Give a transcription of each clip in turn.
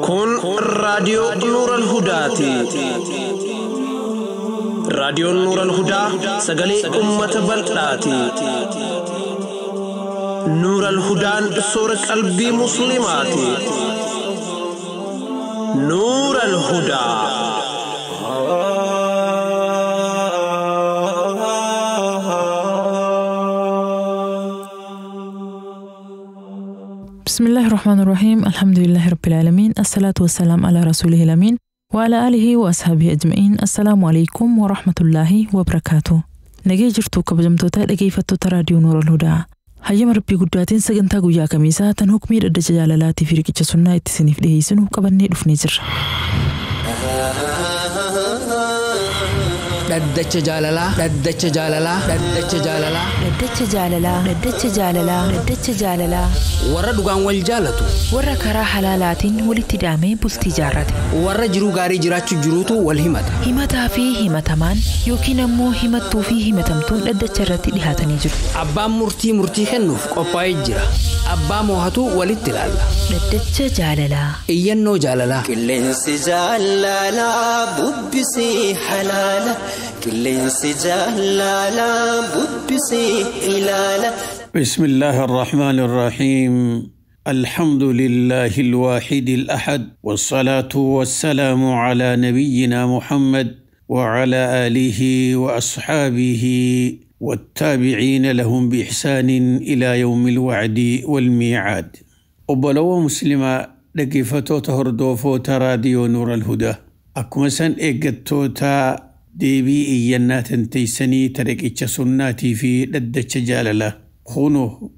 Kun raadiyoo Nuural Hudaati. Raadiyoon Nuural Hudaa sagalee uummata bal'aati. Nuural Hudaan soora qalbii Musliimaati. Nuural Hudaa. بسم الله الرحمن الرحيم، الحمد لله رب العالمين، الصلاة والسلام على رسوله الأمين وعلى آله وأصحابه أجمعين. السلام عليكم ورحمة الله وبركاته. Nagee jirtu kabajamtoota dhageeffattoota raadiyoo Nuural Hudaa. Hayyama Rabbii guddaatiin sagantaa guyyaa kamiisaa tan hukmii dhaddacha jaalalaatii fi riqicha sunnaa itti isiniif dhiyeessinu qabannee dhufnee jirra. Dhaddacha jaalalaa, dhaddacha jaalalaa, dhaddacha jaalalaa. Dhaddacha jaalalaa, dhaddacha jaalalaa, dhaddacha jaalalaa. Warra dhugaan wal jaalatu. Warra karaa halaalaatiin walitti hidhamee bultii jaarrate. Warra jiruu gaarii jiraachuu jiruutu wal himata. Himataa fi himatamaan yookiin ammoo himattuu fi himatamtuun dhaddacha irratti dhihaatanii jiru. Abbaan murtii murtii kennuuf qophaa'ee jira. Abbaa moohatu walitti ilaalla. Dhaddacha jaalalaa. Iyyannoo jaalalaa. Qilleensi jaalalaa bubbisee halaala. Qilleensi jaalalaa bubbisee ilaala. بسم الله الرحمن الرحيم، الحمد لله الواحد الأحد، والصلاة والسلام على نبينا محمد وعلى آله وأصحابه والتابعين لهم بإحسان إلى يوم الوعد والميعاد. Obboloo Muslimaa dhaggeeffattoota hordoftoota raadiyoo Nuur al-Hudaa. Akkuma san eeggattoota deebii iyyannaa tanteessanii riqicha sunnaatii fi dhaddacha jaalalaa. Kunoo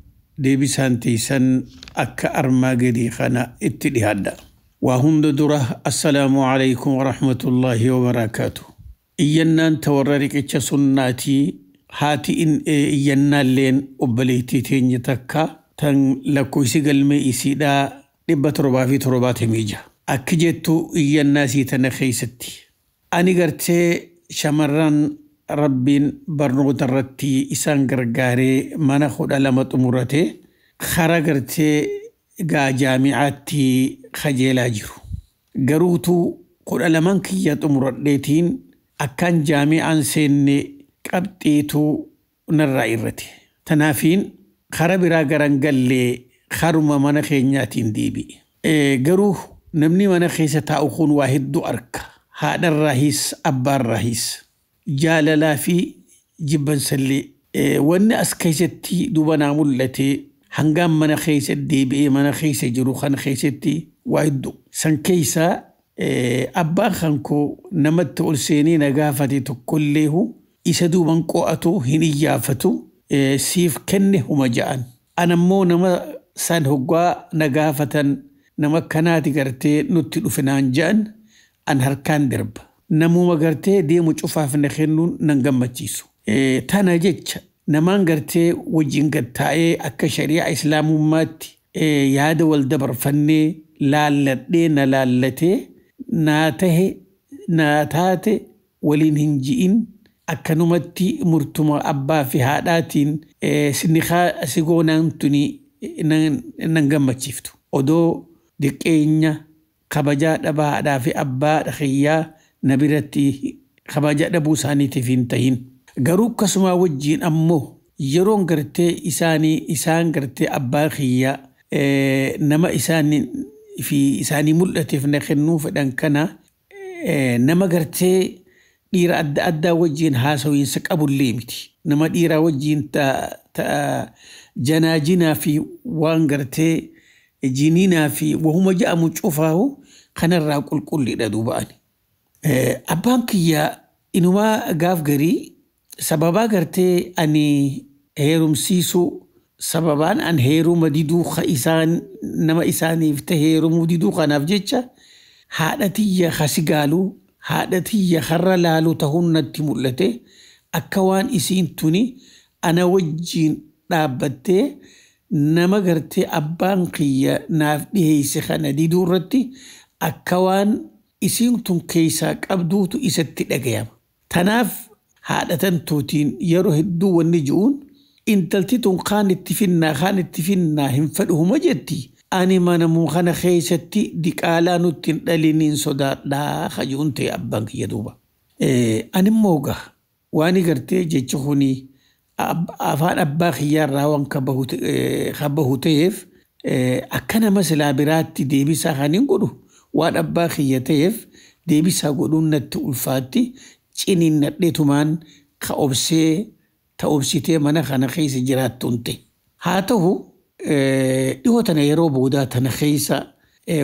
deebisaan teessan akka armaa gadii kana itti dhiyaadha. Waa hunda dura, assalaamu alaykum wa rahmatullaahi wa barakaatu. Iyyannaan ta warra riqicha sunnaatii haati iyyannaalleen obboleettii teenya takka tan lakkoofsi galmee isiidhaa 776. Akki jettu iyyannaa isii tana keessatti. Ani gartee shamarran Rabbiin barnoota irratti isaan gargaaree mana 12 xumurate karaa gartee gaa jaami'aatti kajeelaa jiru. Garuutu 12n kiyya xumuradheetiin akkaan jaami'aan seenne qabxiitu narraa irrate. Tanaafiin kara biraa garan gallee karuma mana keenyaatiin deebi'e. Garuu namni mana keessa taa'u kun waa hedduu arka. Haadharraahis abbaarraahis. Jaalalaa fi jibbansallee. Wanni as keessatti duuba naa mul'ate hangaan mana keessa deebi'ee mana keessa jiru kana keessatti waa hedduu. San keessaa abbaan kan koo namatti ol seenee na gaafate tokkolleehu isa duuban qo'atu hin iyyaafatu, siif kenne huma ja'an. Anammoo nama san hoggaa na gaafatan nama kanaati gartee nutti dhufe naan ja'an an harkaan darba. Namuma gartee deemu cufaaf na kennuun nan gammachiisu. Tana jecha namaan gartee wajjin gattaa'ee akka shari'aa islaamummaatti yaada wal dabarfannee laalladhee na laallatee naa tahe naa taate waliin hin ji'in akkanumatti murtuma abbaa fi haadhaatiin sinnikaa si goonaan tuni nan gammachiiftu. Odoo diqqeenya kabajaa dhabaa haadhaa fi abbaa kiyyaa na biratti kabajaa dhabuu isaaniitiif hin tahin. Garuu akkasumaa wajjin ammoo yeroon gartee isaanii isaan gartee abbaa kiyyaa nama isaanii fi isaanii mul'ateef na kennuu fedhan kana nama gartee dhiira adda addaa wajjin haasawiinsa qabullee miti. Nama dhiiraa wajjin janaajinaa fi waan gartee jiniinaa fi wahuma ja'amu cufaahu kanarraa qulqulliidha duuba ani. Abbaan kiyyaa inumaa gaaf garii sababaa gartee ani heerumsiisuu sababaan an heeruma diduu isaan nama isaaniif ta'e heerumuu diduu kanaaf jecha haadha tiyya kasi gaaluu haadha tiyya har'a laaluu ta'uun natti mul'ate, akka waan isiin tuni ana wajjiin dhaabbattee nama gartee abbaan kiyya naaf dhiheesse kana diduu irratti akka waan isiin tun keessaa qabduutu isatti dhagayama. Tanaaf haadha tantuutiin yeroo hedduu wanni ji'uun Intalti tun kaan itti finnaa kaan itti finnaa hin fedhuhuma jetti. Ani mana kana keessatti diqaalaa nutti hin dhaliniin sodaadhaa hajuun ta'e abbaan kiyya duuba. Ani immoo gaa waan gartee jechi kuni afaan abbaa kiyyaarraa waan ka bahu ta'eef akka nama silaa biraatti deebisaa kan hin godhu waan abbaa kiyya ta'eef deebisaa godhuun natti ulfaatti ciniin nadheetumaan ka obsee ta obsitee mana kana keessa jiraattuun ta'e. Haa ta'u dhihoo tana yeroo boodaa tana keessa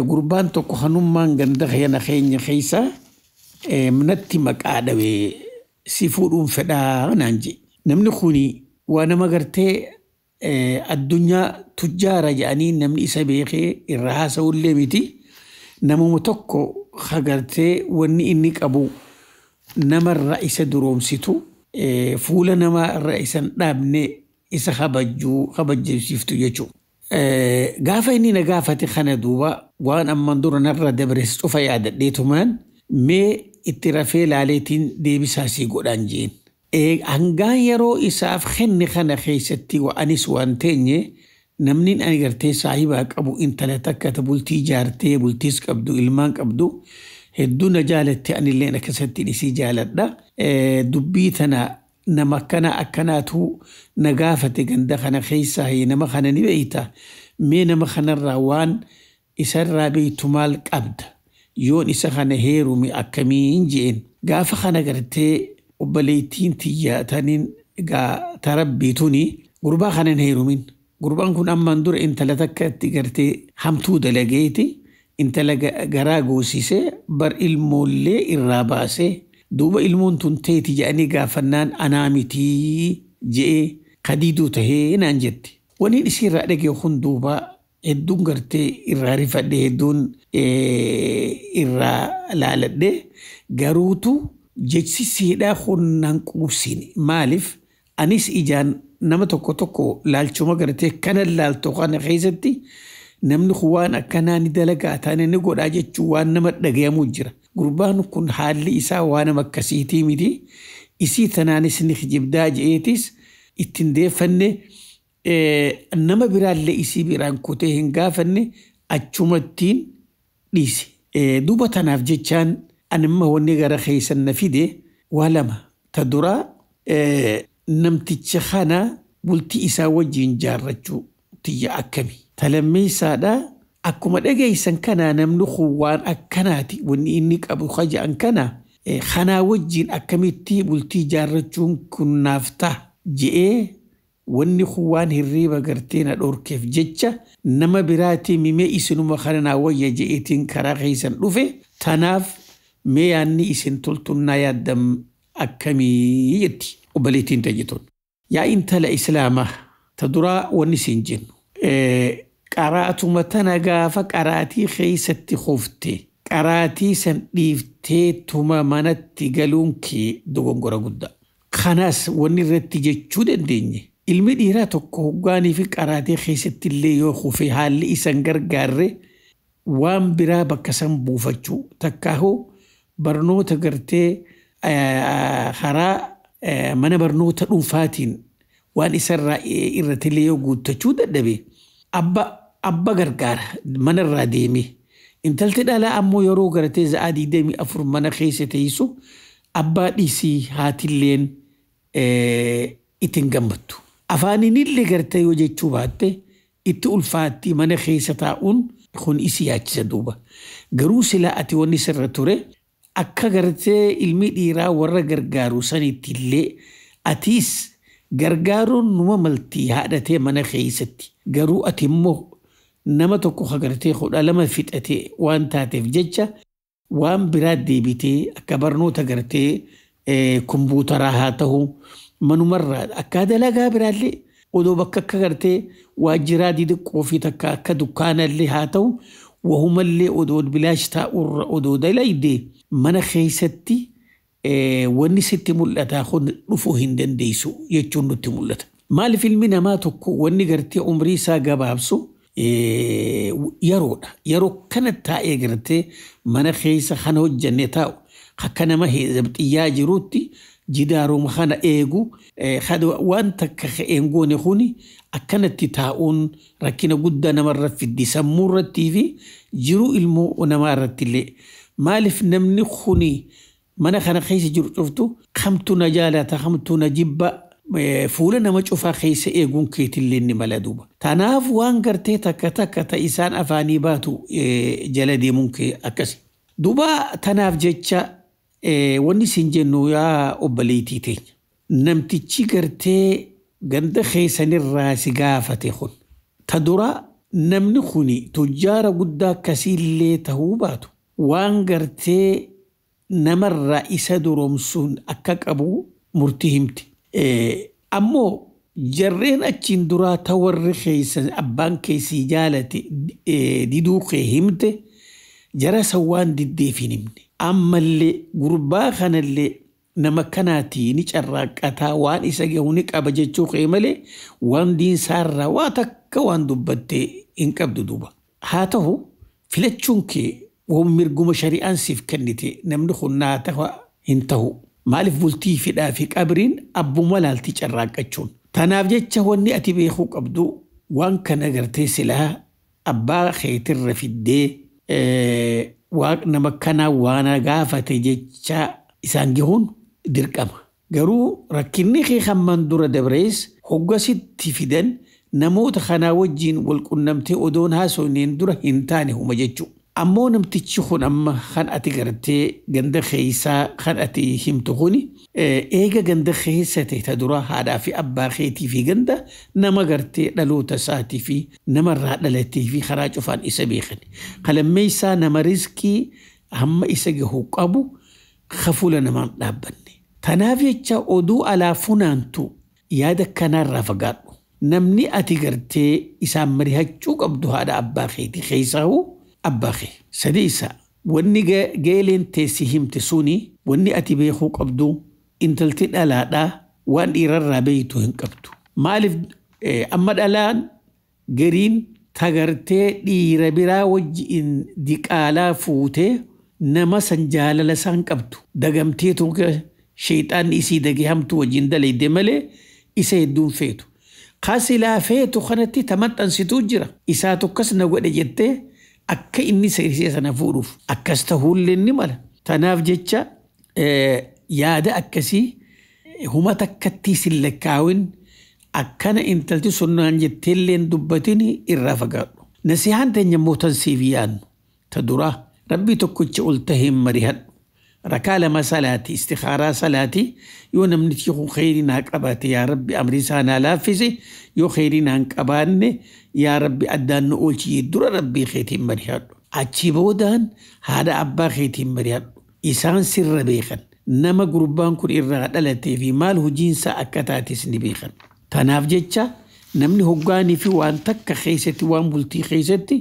gurbaan tokko hanummaan ganda kana keenya keessa natti maqaa dhawee si fuudhuun fedhaa naan jedhe. Namni kuni waa nama gartee addunyaa tujjaara jedhanii namni isa beekee irra haasa'ullee miti. Namuma tokko hagartee wanni inni qabu namarra isa duroomsitu fuula namarra isa hin dhaabne isa kabajjuu kabajjeesiiftu jechuudha. Gaafa inni na gaafate kana duuba waan ammaan dura narra dabres cufa yaadadheetumaan mee itti rafee laaleetiin deebisaa sii godhaan jeen. Hangaan yeroo isaaf kenne kana keessatti anis waan teenye namni ani gartee saahibaa qabu intala takka ta bultii jaartee bultiis qabdu ilmaan qabdu hedduu na jaalatte anilleen akkasatti isii jaaladha. Dubbii tana nama akkana akkanaatu na gaafate ganda kana keessaa nama kana ni beeyta. Mee nama kanarraa waan isarraa beeytu maal qabda? Yoon isa kana heerume akkamiin jeen. Gaafa kana gartee obboleettiin tiyya taniin egaa tarabbii tuni gurbaa kana hin heerumin. Gurbaan kun ammaan dura intala takka itti gartee hamtuu dalageeti intala garaa goosisee bar ilmoollee irraa baasee duuba ilmoon tun teeti jedhanii gaafannaan anaa mitii je'ee kadiiduu tahee naan jetti. Waniin isiirraa dhagee kun duuba hedduun gartee irraa rifadhe hedduun irraa laaladhe garuutu jechisiidhaa kun naan quubsine maaliif anis ijaan nama tokko tokko laalchuma gartee kana laaltu kana keessatti namni kun waan akkanaa ni dalagaa taane ni godhaa jechuun waan nama dhagayamu jira. Gurbaan kun haalli isaa waan nama akkasiitii miti. Isii tanaanis ni kijibdaa je'eetis ittiin deeffanne nama biraallee isii biraan kutee hin gaafanne achumattiin dhiise. Duuba tanaaf jechaan animma wanni gara keessan na fide waa lama. Ta duraa namticha kana bultii isaa wajjin jaarrachuu tiyya akkami. Ta lammeessaadha akkuma dhageessan kana namni kun waan akkanaati wanni inni qabu haja'an kana kanaa wajjin akkamitti bultii jaarrachuun kun naaf ta'a je'ee wanni kun waan hirriiba gartee na dhorkeef jecha nama biraatii mimee isinuma kana naa wayya je'eetiin karaa keessan dhufe tanaaf mee yaanni isin toltunnaa yaaddam akkamii jetti obboleettiin tajjituun. Yaa intala islaamaa ta duraa wanni isin jennu. Qaraatuma tana gaafa qaraatii keessatti hofte qaraatii san dhiiftee tuma manatti galuun kee dogongora guddaa. Kanaas wanni irratti jechuu dandeenye. Ilmi dhiiraa tokko hoggaanii fi qaraatii keessatti illee yoo hufe haalli isan gargaarre waan biraa bakka san buufachuu takkaahoo barnoota gartee karaa mana barnoota dhuunfaatiin waan isarraa irratti illee yoo guuttachuu dadhabe abba gargaara manarraa deeme. Intalti dhalaa ammoo yeroo gartee za'aa 24 mana keessa teessu abbaa dhiisii haatilleen ittiin gammattu. Afaaniin gartee yoo jechuu baatte itti ulfaatti mana keessa taa'uun kun isii yaachisa duuba. Garuu silaa ati wanni sirra ture akka gartee ilmi dhiiraa warra gargaaru sanitti illee atiis gargaaruun numa maltii haadhatee mana keessatti. Garuu ati immoo nama tokko hagartee 12 fixatee waan taateef jecha waan biraa deebitee akka barnoota gartee kompuutaraa haa ta'u manumarraa akka dalagaa biraallee odoo bakka akka gartee waajjiraa xixiqqoo fi takka akka dukkaanallee haa ta'u wahumallee odoo bilaash taa'urra odoo dalayde mana keessatti wanni sitti mul'ataa kun dhufuu hin dandeessu jechuun nutti mul'ata. Maaliif ilmi namaa tokko wanni gartee umrii isaa gabaabsu yeroodha. Yeroo kana taa'ee gartee mana keessa kana hojjannee taa'u akka nama zabxiyyaa jirutti Jidaaruma kana eegu waan takka ka'een goone kuni akkanatti taa'uun rakkina guddaa namarra fiddi sammuu irrattii fi jiruu ilmoo namaa irratti illee. Maaliif namni kuni mana kana keessa jiru cuftu kamtu na jaalata kamtu na jibba fuula nama cufaa keessa eeguun keetillee ni mala duuba. Tanaaf waan gartee takka takka ta isaan afaanii baatu jala deemuun kee akkasi. Duuba tanaaf jecha wanni isin jennu yaa obboleettii teenya. Namtichi gartee ganda keessanirraa si gaafate kun. Ta dura namni kuni tujjaara guddaa akkasiillee ta'uu baatu. Waan gartee namarraa isa duromsuun akka qabu murtii himti. Ammoo jarreen achiin duraa ta warri keessan abbaan keessii jaalate diduu kee himte jara san waan diddeef hin himne. Ammallee gurbaa kanallee nama kanaatii ni carraaqqataa waan isa gahu ni qaba jechuu kee malee waan diinsaarraa waa takka waan dubbattee hin qabdu duuba. Haa ta'u filachuun kee waan mirguma shari'aan siif kennite namni kun naa ta'u hin ta'u. Maaliif bultii fidhaa fi qabriin abbuma laalti carraaqqachuun. Tanaaf jecha wanni ati beekuu qabdu waan kana gartee silaa abbaa keetirra fiddee waaq nama kanaa waan gaafate jecha isaan gahuun dirqama. Garuu rakkinni kee hammaan dura dabrees hoggasitti fidan namoota kanaa wajjin wal qunnamtee odoon haasofneen dura hin taane huma jechuudha. Ammoo namtichi kun amma kan ati gartee ganda keessaa kan ati himtu kuni eega ganda keessa ta'e ta dura haadhaa fi abbaa keetii fi ganda nama gartee dhaloota isaatii fi namarraa dhalatee fi karaa cufaan isa beekan. Qalammeessaa nama riskii hamma isa gahu qabu fuula namaan dhaabbanne. Tanaaf jecha oduu alaa funaantu yaada kanaarraa fagaadhu. Namni ati gartee isaan marihachuu qabdu haadha abbaa keetii keessaa abbaa kee. Sadiisa wanni geeleen teessi himte suni wanni ati beekuu qabdu intalti dhalaadhaa waan dhiirarraa beeytu hin qabdu. Maaliif amma dhalaan gariin tagartee dhiira biraa wajjiin diqaalaa fuutee nama san jaalala isaan qabdu. Dagamteetu sheexaanni isii dagee hamtuu wajjin dalayde malee isa hedduun feetu. Kasilaa feetu kanatti tamaxxansituu jira. Isaa tokkos na godhe jettee akka inni seerisee sana fuudhuuf akkas ta'uullee ni mala. Tanaaf jecha yaada akkasii huma takkatti sin lakkaawin akkana intalti sunnaan jetteellee dubbatin irraa fagaadhu. Nasihaan teenya immoo tan siif yaadnu ta duraa rabbii tokkicha ol taheen marihadhu. Rakaa lama salaati istikhaaraa salaati yoo namni kun kheyrii naa qabaate yaa rabbi amri isaa naa laaffise yoo kheyrii naa hin qabaanne yaa rabbi addaan nu oolchi dura rabbii keetiin marihadhu. Achi boodaan haadha abbaa keetiin marihadhu. Isaan sirra beekan nama gurbaan kun irraa dhalatee fi maal hojiinsaa akka taates ni beekan. Tanaaf jecha namni hoggaanii fi waan takka keessatti waan bultii keessatti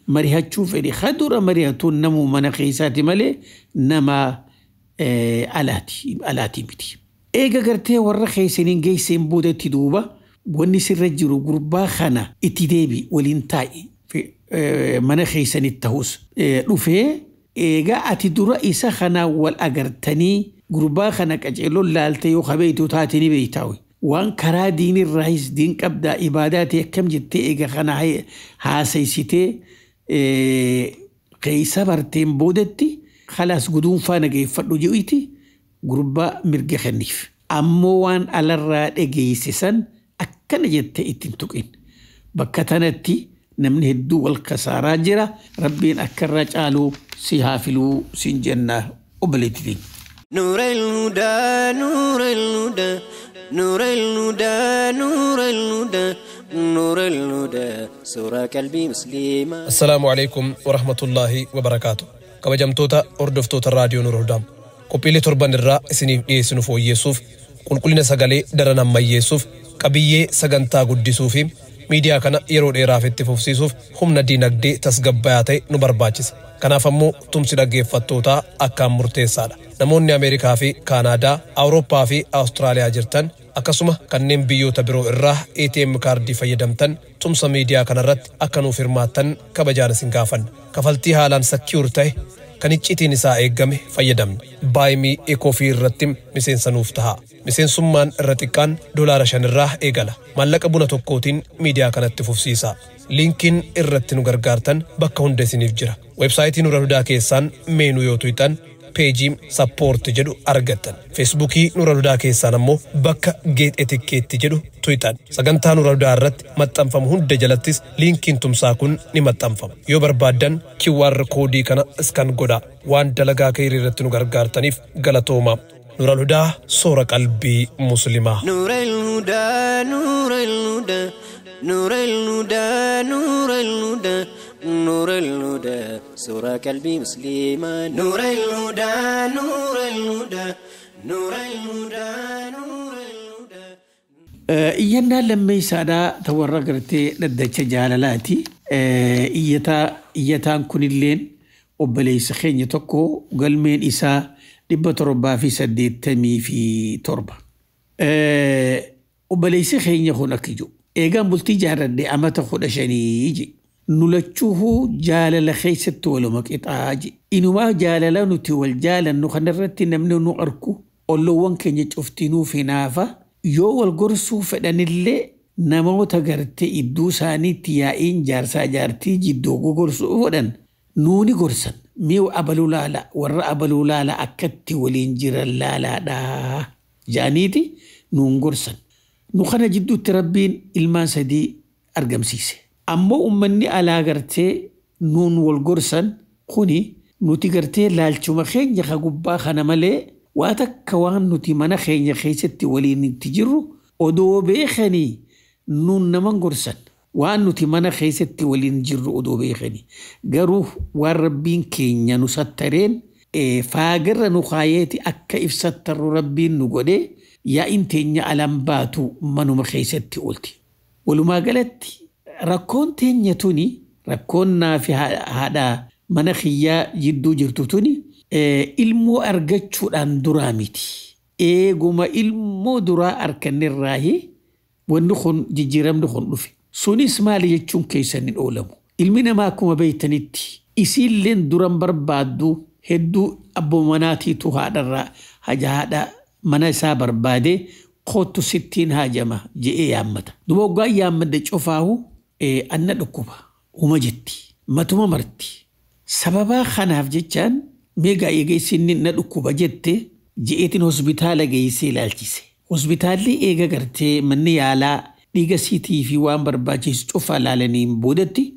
marihachuu fedhe kadura marihatuun namuu mana keessaati malee nama alaati miti. Eega gartee warra keessaniin geesseen boodatti duuba wanni sirra jiru gurbaa kana itti deebi waliin taa'i mana keessanitti ta'us dhufee eega ati dura isa kana wal agartanii gurbaa kana qaceelloon laaltee yoo kabeeytu taate ni beeytaawe. Waan karaa diinirraayis diin qabdaa ibaadaa ta'e akkam jettee eega kana haasaysitee keessa barteen boodatti khalaas guduunfaa nageeffadhu jedhuuti gurbaa mirga kenniif. Ammoo waan alarraa dhageessisan akkana jettee ittiin tuqin. Bakka tanatti namni hedduu wal kasaaraa jira. Rabbiin akkarraa caaluu si haa filuu siin jenna obboleettiin. نور الهدى نور الهدى نور الهدى نور الهدى نور الهدى سورة قلبي مسلمة Assalaamu alaikum wa rahmatullaahi wa barakaatu. Kabajamtoota hordoftoota raadiyoo Nuur Hudaa. Qophiilee torban irraa isiniif dhiyeessinu fooyyeessuuf, qulqullina sagalee daran ammayyeessuuf, qabiyyee sagantaa guddisuu fi miidiyaa kana yeroo dheeraaf itti fufsiisuuf humna diinagdee tasgabbayaa ta'e nu barbaachisa. Kanaaf ammoo tumsi dhaggeeffattootaa akkaan murteessaadha. Namoonni Ameerikaa fi Kaanaadaa, Awurooppaa fi Awustiraaliyaa jirtan Akkasuma kanneen biyyoota biroo irraa ATM kaardii fayyadamtan tumsa miidiyaa kanarratti akka nuuf hirmaattan kabajaan isin gaafanna. Kafaltii haalaan secure ta'e kan iccitiin isaa eeggame fayyadamna. Buy Me a Coffee irratti miseensa nuuf taha. Miseensummaan irra xiqqaan $5 irraa eegala. Maallaqa buna tokkootiin miidiyaa kanatti fufsiisa. Liinkiin irratti nu gargaartan bakka hunda isiniif jira. Weebsaayitii Nuural Hudaa keessaan menu yoo tuqxan peejii support jedhu argattan. Feesbuukii Nuural Hudaa keessaan ammoo bakka get a ticket jedhu tuqxan. Sagantaa Nuural Hudaa irratti maxxanfamu hunda jalattis liinkiin tumsaa kun ni maxxanfama. Yoo barbaaddan QR koodii kana scan godhaa. Waan dalagaa kee irratti nu gargaartaniif galatooma. Nuural Hudaa, soora qalbii Muslimaa. نور الهدى، نور الهدى، نور الهدى، نور الهدى، نور الهدى، سورة قلبي مسلمة. نور الهدى، نور الهدى، نور الهدى، نور الهدى. Iyyannaan lammeessaadhaa ta warra gartee dhaddacha jaalalaati. Iyyataan kunilleen obboleessa keenya tokko, galmeen isaa 787. Obboleessi keenya kun akka jiru. Eegaan bultii jaarradhe amata 15 je. Nu lachuuhuu jaalala keessatti waluma qixaa je. Inumaa jaalala nuti wal jaalannu kanarratti namni nu arku, olloowwan keenya cuftinuu finaafa, yoo wal gorsuu fedhanillee namoota gartee iddoo isaaniitti yaa'iin jaarsaa jaartii jidduu gorsuu fedhan nuuni gorsan. Mi'u abaluu laala, warra abaluu laala, akkatti waliin jiran laalaadhaa jaaniiti nuun gorsan. Nu kana jidduutti Rabbiin ilmaan sadii argamsiise. Ammoo uummanni alaa gartee nuun wal gorsan kuni nuti gartee laalchuma keenya ka gubbaa kana malee waa takka waan nuti mana keenya keessatti waliin itti jirru odoo beekanii nuun naman gorsan. Waan nuti mana keessatti waliin jirru odoo beekanii. Garuu waan Rabbiin keenya nu sattareen, faagarra nu kaayeeti akka ibsattarru Rabbiin nu godhee, yaa'in teenya alaan baatu, manuma keessatti oolti. Walumaa galatti rakkoon teenya tuni, rakkoon naa fi haadha mana kiyyaa jidduu jirtu tuni, ilmoo argachuudhaan duraa miti. Eeguma ilmoo duraa argannirraahi wanni kun, jijjiiramni kun dhufe. Sunis maali jechuun keessan hin oolamu. Ilmi namaa akkuma beeytanitti isiilleen duran barbaaddu hedduu, abboo manaatiitu haadharraa haja haadha mana isaa barbaadee "Kootu, sittiin haajama" je'ee yaammata. Duba hoggaan yaammadde cufaahu "Anna dhukkuba" uma jetti. Matuma marti. Sababaa kanaaf jechaan meegaa eega isin "Na dhukkuba" jette je'eetiin hospitaala geessee ilaalchise. Hospitaalli eega gartee manni yaalaa dhiiga siitii fi waan barbaachisu cufa laalaniin boodatti,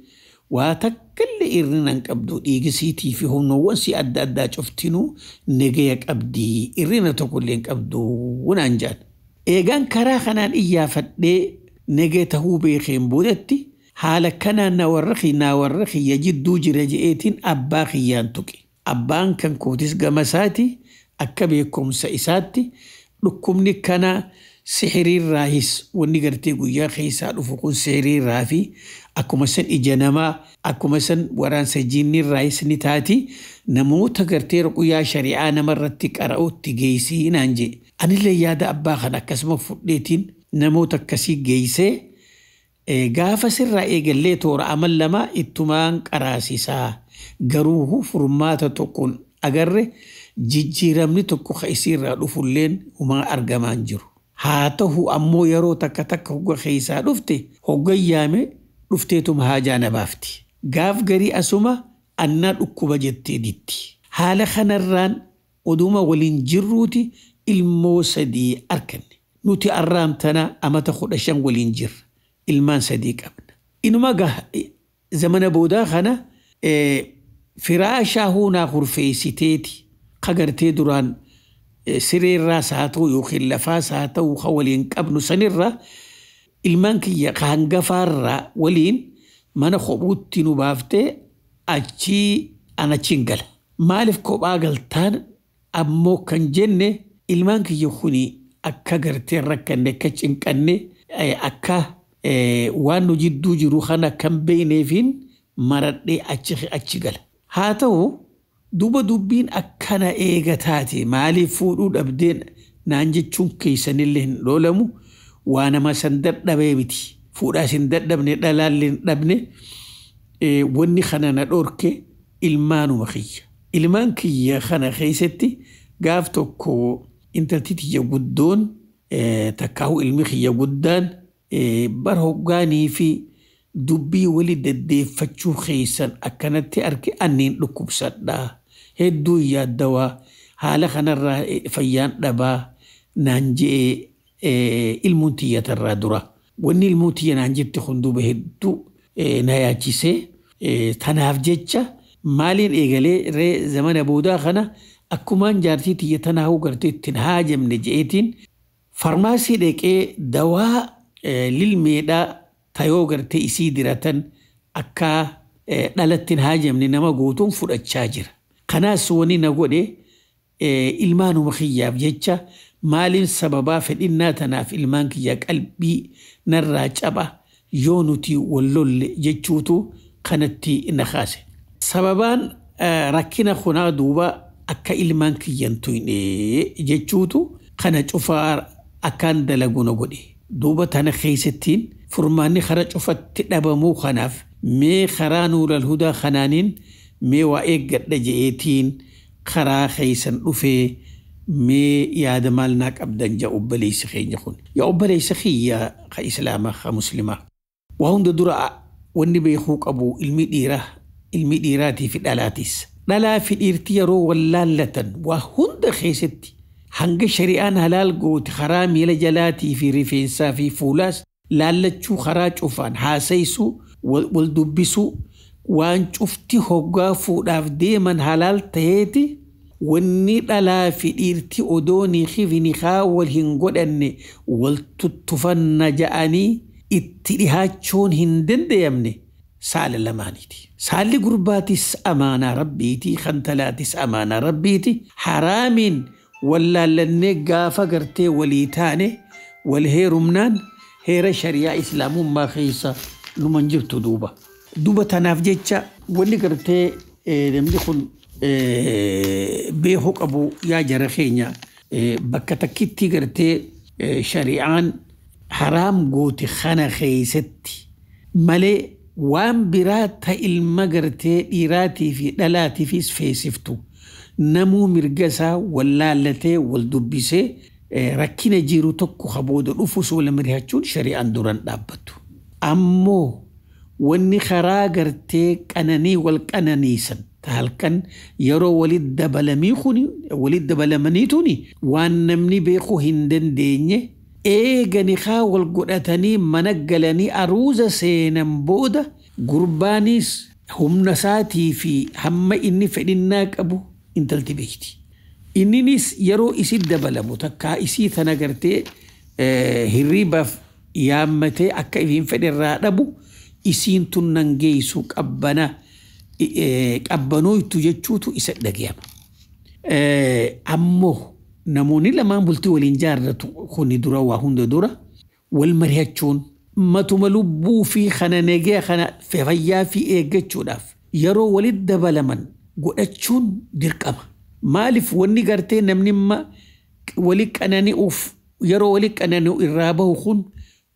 waa takkallee irrina hin qabdu, dhiigi siitii fi humnoowwan si adda addaa cuftinuu nagaya qabdi, irrina tokkollee hin qabdu naan jedhan. Eegaan karaa kanaan iyyaafadhee nagaya tahuu beekeen boodatti, haala kanaan na warra kiyya jidduu jira je'eetiin abbaa kiyyaan tuqe. Abbaan kan kootis gama isaati akka beekumsa isaatti dhukkubni kana sihiriirraahis, wanni gartee guyyaa keessaa dhufu kun sihiriirraa fi akkuma san ija namaa, akkuma san waraansa jinnirraahis ni taati, namoota gartee ruquyyaa shari'aa namarratti qara'utti geessii naan jee. Anillee yaada abbaa kana akkasuma fudheetiin namoota akkasii geessee, gaafa sirraa eegallee toora amal 2 ittumaan qaraasisaa, garuu furmaata tokkoon agarre, jijjiiramni tokko ka isiirraa dhufulleen humaa argamaan jiru. Haa ta'u ammoo yeroo takka takka hogga keessaa dhufte, hogga yaame dhufteetuma haajaa na baafti. Gaaf garii asuma "Annaa dhukkuba" jettee ditti. Haala kanarraan oduma waliin jirruuti ilmoo sadii arganne. Nuti arraamtana amata 15 waliin jirra. Ilmaan sadii qabna. Inuma zamana boodaa kana firaashaa huunaa hurfeessiteeti kagartee duraan sireerraas haa ta'u yookiin lafaas haa ta'u ka waliin qabnu sanirra ilmaan kiyya ka hangafaarraa waliin mana kophuutti nu baaftee achii an achiin gala. Maaliif kophaa galtaan ammoo kan jenne, ilmaan kiyya kuni akka gartee rakkanne, akka cinqanne, akka waan nu jidduu jiru kana kan beeyneefiin maradhee achi gala. Haa ta'u, duba dubbiin akkana eega taate maaliif fuudhuu dhabdeen Naan jechuun keessanillee hin dhoolamu waa nama san dadhabee miti. Fuudhaas hin dadhabne dhalaallee hin dhabne wanni kana na dhorke ilmaanuma kiyya. Ilmaan kiyya kana keessatti gaaf tokko intalti tiyya guddoon takkaahu ilmi kiyya guddaan bar hoggaanii fi dubbii wali deddeeffachuu keessan akkanatti arge anniin dhukkubsadhaa. Hedduu yaaddawaa haala kanarraa fayyaan dhabaa naan je'ee ilmuun tiyyatarraa dura. Wanni ilmuun tiyya naan jette kun duuba hedduu na yaachisee tanaaf jecha maaliin eegalee ree zamana boodaa kana akkumaan jaartii tiyya tanaa gartee ittiin haajamne je'eetiin farmaasii dhaqee dawaa lilmeedhaa tayoo gartee isii diratan akka dhalattiin haajamne nama gootuun fudhachaa jira. Kanaas wani na godhe ilmaanuma kiyyaaf jecha maaliin sababaa fedhinnaa tanaaf ilmaan kiyya qalbii narraa caba yoo nuti wal lolle jechuutu kanatti na kaase. Sababaan rakkina kunaa duuba akka ilmaan kiyyan tuyne jechuutu kana cufaa akkaan dalagu na godhe. Duuba tana keessattiin furmaanni kara cufatti dhabamuu kanaaf mee karaa Nuural Hudaa kanaaniin mee waa eeggadha je'eetiin karaa keessan dhufee mee yaada maal naa qabdan jaa obboleessi keenya kun. Yaa obboleessa kiyya ka islaamaa ka muslimaa. Waa hunda dura wanni beekuu qabu ilmi dhiiraa ilmi dhiiraatii fi dhalaatis. Dhalaa fi dhiirti yeroo wallaallatan waa hunda keessatti hanga shari'aan halaal goote karaa miila jalaatii fi rifeensaa fi fuulaas laallachuu karaa cufaan haasayisuu wal dubbisuu waan cufti hoggaa fuudhaaf deeman halaal ta'eeti wanni dhalaa fi dhiirti odoonii fi nikaa wal hin godhanne wal tuttufanna ja'anii itti dhihaachuun hin danda'amne saala lamaaniiti. Saalli gurbaatis amaanaa rabbiiti, kan talaatis amaanaa rabbiiti. Haraamiin wallaallannee gaafa gartee walii taane wal heerumnaan heera shari'aa islaamummaa keessa numan jirtu duuba. Duuba tanaaf jecha wanni gartee namni kun beekuu qabu yaa jara keenya bakka takkitti gartee shari'aan haraam goote kana keessatti malee waan biraa ta ilma gartee dhiiraatii fi dhalaatiifis feesiftu namuu mirga isaa wallaallatee wal dubbisee rakkina jiru tokko habooda dhufu wal mari'achuun shari'aan duran dhaabbattu. Ammoo wanni karaa gartee qananii wal qananiisan halkan yeroo walitti dabalamii kuni walitti dabalamanii tuni waan namni beekuu hin dandeenye eegani haa wal godhatanii mana galanii aruuza seenan booda gurbaanis humna isaatii fi hamma inni fedhinnaa qabu intalti beekti. Inninis yeroo isii dabalamu takkaa isii tana gartee hirriibaaf yaammatee akka ifiin fedherraa dhabu isiin tun nan geessu qabbana qabbanooytu jechuutu isa dhagayama. Ammoo namoonni lamaan bultii waliin jaarratu kuni dura waa hunda dura wal mari'achuun matuma lubbuu fi kana nagee kana fayyaa fi eeggachuudhaaf yeroo walitti dabalaman godhachuun dirqama. Maaliif wanni gartee namni wali qanani'uuf yeroo wali qanani'u irraa bahu kun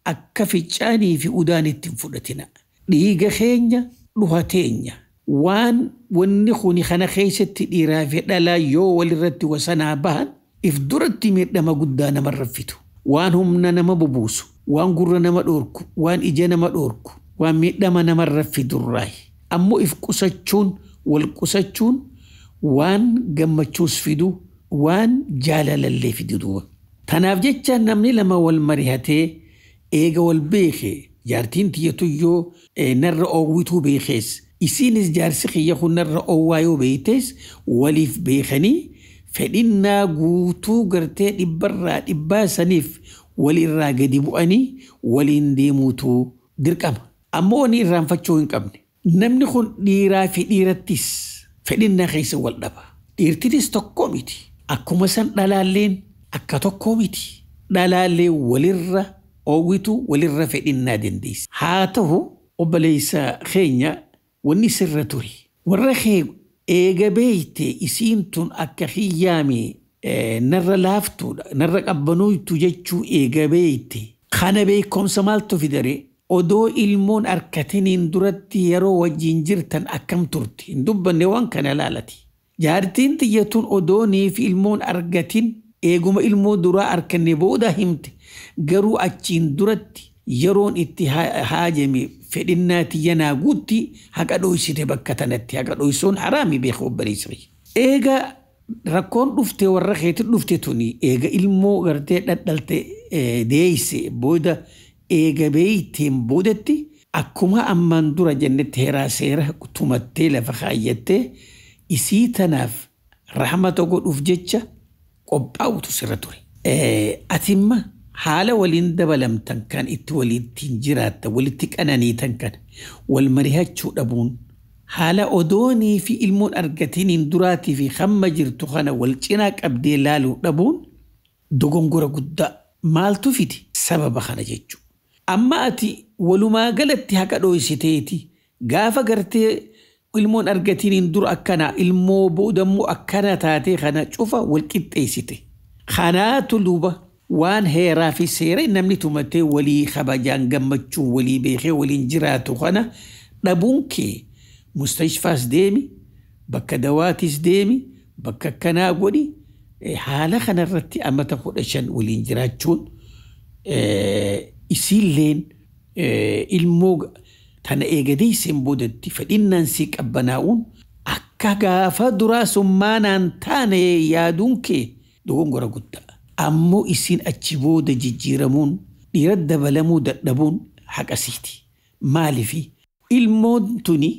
akka fincaanii fi udaan ittiin fudhatina. Dhiiga keenya dhuha teenya. Waan wanni kuni kana keessatti dhiiraa fi dhalaa yoo walirratti wasanaa bahan if duratti miidhama guddaa namarra fitu. Waan humna nama bubuusu, waan gurra nama dhoorku, waan ija nama dhoorku, waan miidhama namarra fidurraayi. Ammoo if qusachuun wal qusachuun waan gammachuus fidu, waan jaalalallee fidu duuba. Tanaaf jecha namni lama wal mari'atee eega wal beeke jaartiin tiyyatu yoo narra oowwituu beekees isiinis jaarsi kiyya kun narra oowwaa yoo beektes waliif beekanii fedhinnaa guutuu gartee dhibbarraa dhibbaa saniif walirraa gadi bu'anii waliin deemuutu dirqama. Ammoo wanni irraanfachuu hin qabne. Namni kun dhiiraa fi dhiirattis fedhinnaa keessa wal dhaba. Dhiirtinis tokkoo miti. Akkuma san dhalaalleen akka tokkoo miti. Dhalaallee walirra oowwitu walirra fedhinnaa dandeessi. Haa ta'u obboleessa keenya wanni sirra ture. Warra kee eega beeyte isiin tun akka hiyyaame Narra laaftuudha narra qabbanuutu jechuu eega beeyte. Kana beekumsa maaltu fidare odoo ilmoon arkatiniin duratti yeroo wajjin jirtan akkam turte hin dubbanne waan kana laalati. Jaartiin tiyyatuun odoonii fi ilmoon argatin eeguma ilmoo duraa arkanne booda himte garuu achiin duratti yeroon itti haajame fedhinnaa tiyyanaa guutti haqa dhoysite bakka tanatti haqa dhoysuun haraami beeku obboleessa. Eega rakkoon dhufte warra keetti dhufte tuni eega ilmoo gartee dhadhalte deeyse booda eega beeyteen boodatti akkuma ammaan dura jennetti heeraa seera tumattee lafa kaayyattee isii tanaaf rahmata godhuuf jecha qophaa'utu sirra ture. Atimma haala waliin dabalamtan kan itti walittiin jiraattan walitti qananiitan kan wal marihachuu dhabuun haala odoonii fi ilmoon argatiniin duraatii fi hamma jirtu kana wal cinaa qabdee laaluu dhabuun dogongora guddaa maaltu fide sababa kana jechuudha. Amma ati walumaa galatti haqa dhoysiteeti gaafa gartee ilmoon argatiniin dura akkana ilmoo boodammoo akkana taatee kana cufa wal qixxeessite. Kanaatu luba waan heeraa fi seera namni tumatee walii kabajaan gammachuun walii beekee waliin jiraatu kana dhabuun kee mustashfaas deemi bakka dawaatis deemi bakka akkanaa godhi haala kanarratti amata 15 waliin jiraachuun isiilleen ilmoo tana eegadeesseen boodatti fedhinnaan sii qabbanaa'uun akka gaafa duraa summaanaan taane yaaduun kee dogongora guddaa. Ammoo isiin achi booda jijjiiramuun dhiira dabalamuu dadhabuun haqa siiti. Maaliifi ilmoon tuni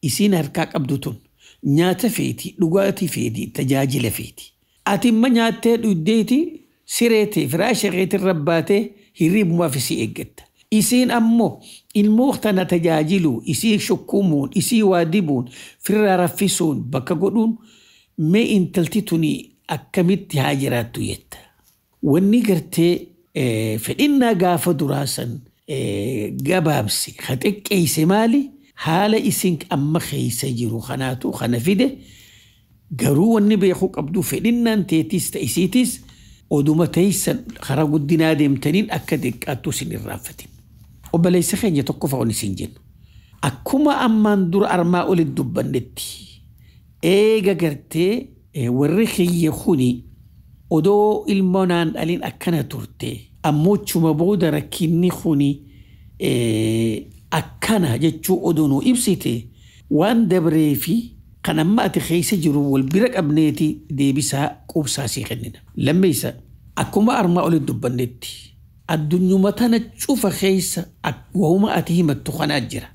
isiin harkaa qabdu tun nyaata feeti, dhugaatii feeti, tajaajila feeti. Ati imma nyaattee dhugdeeti sireetee firaasha keetirra baatee hirribumaaf isii eeggatta. Isiin ammoo ilmoo tana tajaajilu, isii shukkumuun, isii waa dibuun, firraa raffisuun bakka godhuun mee intalti tuni akkamitti haa jiraattu jetta. Wanni gartee fedhinnaa gaafa duraa san gabaabse ha xiqqeesse maali? Haala isin amma keessa jiru kanaatu kana fide garuu wanni beekuu qabdu fedhinnaan teetis ta'isiitis oduma teessan karaa guddinaa deemtaniin akka xiqqaattu isin irraanfatin. Obboleessa keenya tokko fa'oon isin jennu. Akkuma ammaan dura armaa olitti dubbannetti eega gartee warri kiyya kuni odoo ilmoo naan dhaliin akkana turte ammochuma booda rakkinni kuni akkana jechuu odoo nuu ibsite waan dabree fi kan amma ati keessa jiru wal bira qabneeti deebisaa quubsaa sii kennina. Lammeessa akkuma armaa olitti dubbannetti addunyuma tana cufa keessa wahuma ati himattu kanaa jira.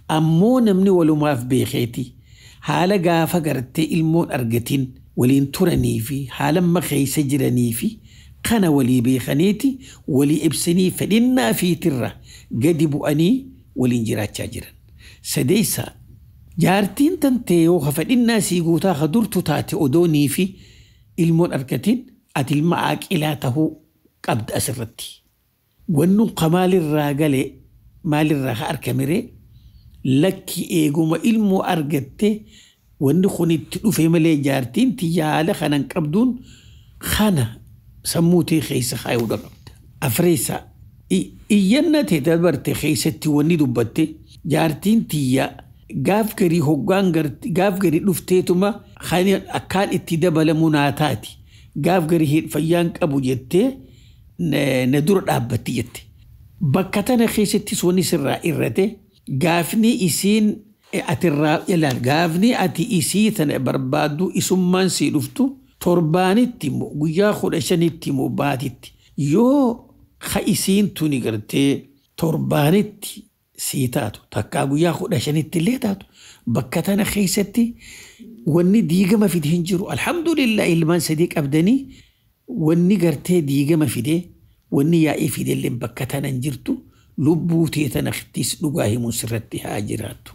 Ammoo namni walumaaf beekeeti haala gaafa gartee ilmoon argatin waliin turanii fi haala amma keessa jiranii fi kana walii beekaniiti walii ibsanii fedhinnaa fiitirra gadi bu'anii waliin jiraachaa jiran. Sadeessa jaartiin tantee yoo fedhinnaa sii guutaa ka durtu taate odoonii fi ilmoon argatin ati ilma aaqilaa tahuu qabda asirratti. Wannu ka maalirraa galee maalirraa ka argamiree lakki eeguma ilmoo argatte wanni kun itti dhufe malee jaartiin tiyya haala kanan qabduun kana sammuu tee keessa kaayuu qabda. Afreessa iyyanna tee dabarte keessatti wanni dubbatte jaartiin tiyya gaaf garii hoggaan gaaf garii dhufteetuma akkaan itti dabalamu naa taati gaaf garii fayyaan qabu jettee na dura dhaabbatti jette. Bakka tana keessattis wanni sirraa irrate gaafni isiin atirraa ilaal gaafni ati isii tana barbaaddu isummaan sii dhuftu torbaanitti immoo guyyaa 15tti immoo baatitti yoo ka isiin tuni gartee torbaanitti sii taatu takkaa guyyaa 15tti illee taatu bakka tana keessatti wanni diigama fide hin jiru. Alhamdulillah ilmaan sadii qabdanii wanni gartee diigama fide wanni yaa'ii fide illee bakka tana hin jirtu lubbuu tee tana kittis dhugaa himuun sirratti haa jiraattu.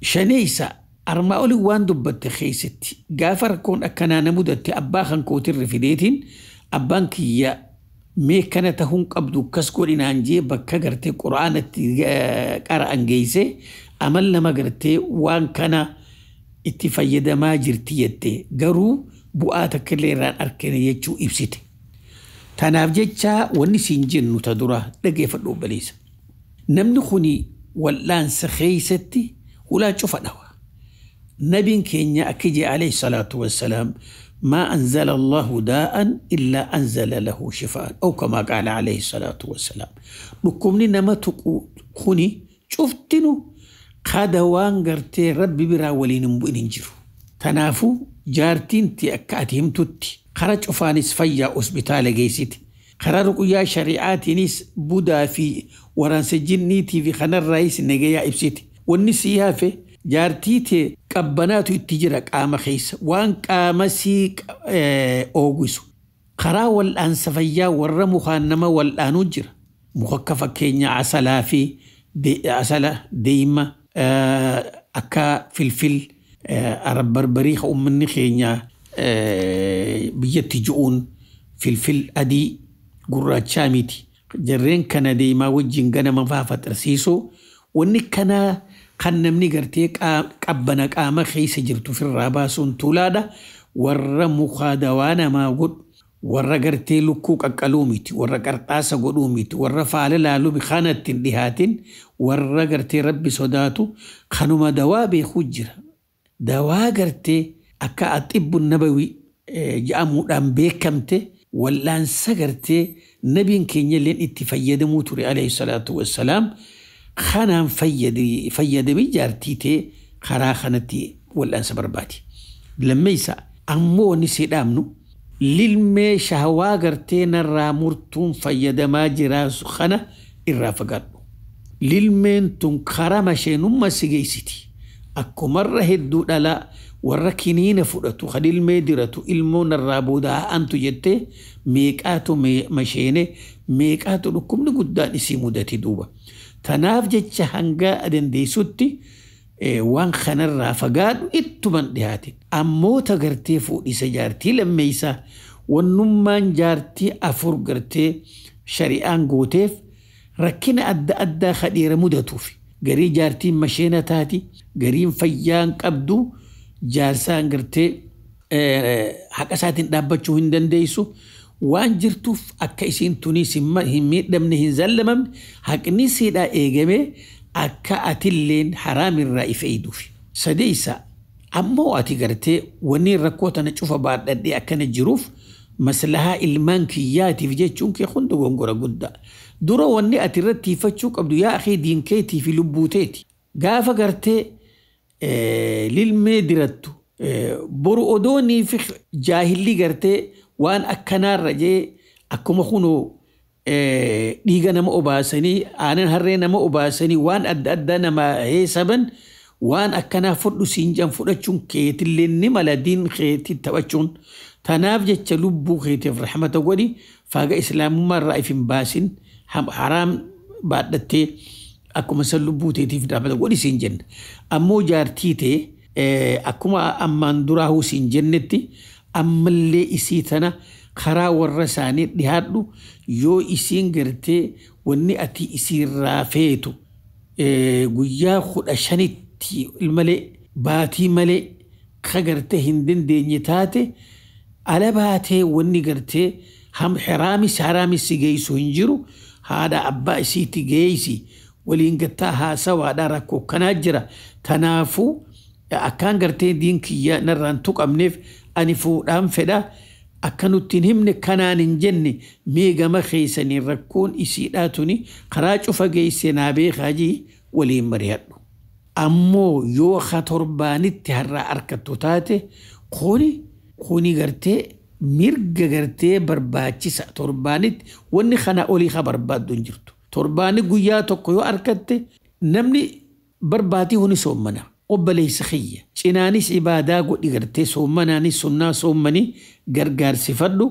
Shaneessa armaa olii waan dubbatte keessatti gaafa rakkoon akkanaa na mudatte abbaa kan kootirra fideetiin abbaan kiyya mee kana tahuun qabdu akkas godhinaan jee bakka gartee quraanatti qara'an geesse amal nama gartee waan kana itti fayyadamaa jirti jette garuu bu'aa takka illee irraan argine jechuu ibsite. Tanaaf jecha wanni siin jennu ta dura dhageeffadhu obboleessa. Namni kuni wal'aansa keessatti hulaa cufa dhawa. Nabiin keenya akka jee alayhi salaatu wassalaam ما أنزل الله داء إلا أنزل له شفاء أو كما قال عليه الصلاة والسلام. Dhukkubni nama tuqu kuni cuftinu kada waan gartee rabbi biraa waliin hin bu'in hin jiru. Kanaafuu jaartiin ti akka ati himtutti kara cufaanis fayyaa hospitaala geessiti. Karaa ruquyyaa shari'aatiinis budaa fi waraansa jinniitii fi kanarraayis nagayaa ibsiti. Wanni sii hafe jaartii tee qabbanaatu itti jira qaama keessa waan qaama sii oogisu. Karaa wal'aansa fayyaa warra mukaan nama wal'aanuu jira. Muka akka fakkeenya asalaa fi asala deema akka filfil arabbarbarii ka uummanni keenya biyyatti ji'uun filfil adii gurraachaa miti. Jarreen kana deemaa wajjin ganama faa faxarsiisuu wanni kanaa kan namni gartee qabbana qaama keessa jirtu ofirraa baasuun tulaadha. Warra mukaa dawaa namaa godhu warra gartee lukkuu qaqqaluu miti warra qarxaasa godhuu miti warra faala laaluu kana ittiin dhihaatin warra gartee rabbi sodaatu kanuma dawaa beekuu jira. Dawaa gartee akka axibbu nabawi jedhamuudhaan beekamte wal'aansa gartee nabiin keenya illeen itti fayyadamuu ture alayhi salaatu wassalaam. Kanaan fayyadamee jaartii ta'e karaa kanatti wal'aansa barbaadi. Lammeessa ammoo wanni si dhaamnu lilmee shahawaa gartee narraa murtuun fayyadamaa jiraa kana irraa fagaadhu. Lilmeen tun karaa masheenummaa si geessiti. Akkumarra hedduu dhalaa warra kiniina fudhatu kan ilmee diratu ilmoo narraa booda ha'antu jettee meeqaatu masheene meeqaatu dhukkubni guddaan isii mudate duuba. Tanaaf jecha hanga dandeessutti waan kanarraa fagaadhu ittuman dhihaatin. Ammoo ta gartee fuudhisa jaartii lammeessaa wannummaan jaartii afur gartee shari'aan gooteef rakkina adda addaa kadhiira mudatuuf. Garii jaartiin masheena taati, gariin fayyaan qabdu jaarsaan gartee haqa isaatiin dhaabbachuu hin dandeessu. Waan jirtuuf akka isiin tunis hin miidhamne hin zallamamne haqni siidhaa eegamee akka atilleen haraamirraa if eeyduuf. Sadeessa ammoo ati gartee wanni rakkoo tana cufa baadhadhee akkana jiruuf maslahaa ilmaan kiyyaatiif jechuun kee hundi gongora guddaa. Dura wanni ati irratti hiifachuu qabdu yaa akhii diinkeetii fi lubbuuteeti. Gaafa gartee lilmee dirattu boru odoonii fi jaahilli gartee waan akkanaarra jee akkuma kunoo dhiiga nama obaasanii aanan harree nama obaasanii waan adda addaa nama heesaban waan akkanaa fudhu siin jedhan fudhachuun keetillee ni mala diin keetii taphachuun. Tanaaf jecha lubbuu keetiif rahmata godhi faaga islaamummaa irraa if hin baasin haraam baadhattee akkuma san lubbuu teetiif rahmata godhi siin jenna. Ammoo jaartii ta'e akkuma ammaan duraa siin jennetti ammallee isii tana karaa warra isaanii dhihaadhu yoo isiin gartee wanni ati isiirraa feetu guyyaa 15tti malee baatii malee ka gartee hin dandeenye taate ala baatee wanni gartee haraamis haraamis si geessu hin jiru haadha abbaa isiitti geessi waliin gattaa haasawaadhaa rakkoo kanaa jira. Tanaafuu akkaan gartee diin kiyya narraan tuqamneef ani fuudhaan fedha akka nutti hin himne kanaan hin jenne mee gama keessanii rakkoon isiidhaa tuni karaa cufa geesse naa beekaa jii waliin mari'adhu. Ammoo yoo ka torbaanitti har'aa argattu taate kuni gartee mirga gartee barbaachisa torbaanitti wanni kana olii ka barbaaddu hin jirtu. Torbaani guyyaa tokko yoo argatte namni barbaadii huni soommana. Obboleessa kiyya cinaanis ibaadaa godhi gartee soommanaanis sunnaa soommanii gargaarsifadhu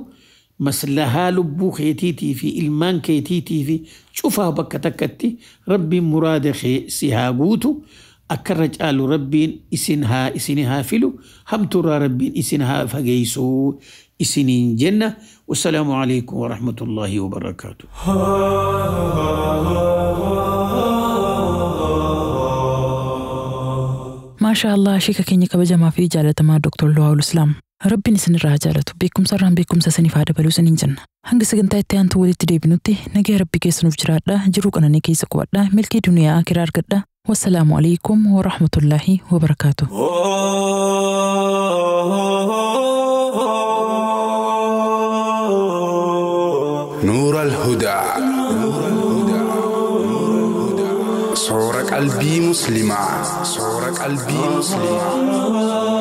maslahaa lubbuu keetiitii fi ilmaan keetiitii fi cufaa bakka takkatti rabbiin muraada kee si haa guutu akka irra caalu rabbiin isin haa filu hamtuurraa rabbiin isin haa fageessu isiniin jenna. Wassalaamu alaikum warahmatullaahi wabarakaatu. Maashaa Allah sheeka keenya kabajamaa fi jaalatamaa Dr. Luwaawul Islaam. Rabbiin isinirraa haa jaalatu, beekumsa irraan beekumsa isiniif haa dabaluu isiniin jenna. Hanga sagantaa itti aantu walitti deebinutti nagaa Rabbii keessa nuuf jiraadha, jiruu qananii keessa qubadha, milkii duniyaa akiraa argadha. Wassalaamu alaikum wa rahmatullaahi wa barakaatu. نور الهدى صور قلبي مسلمة، صور قلبي مسلمة.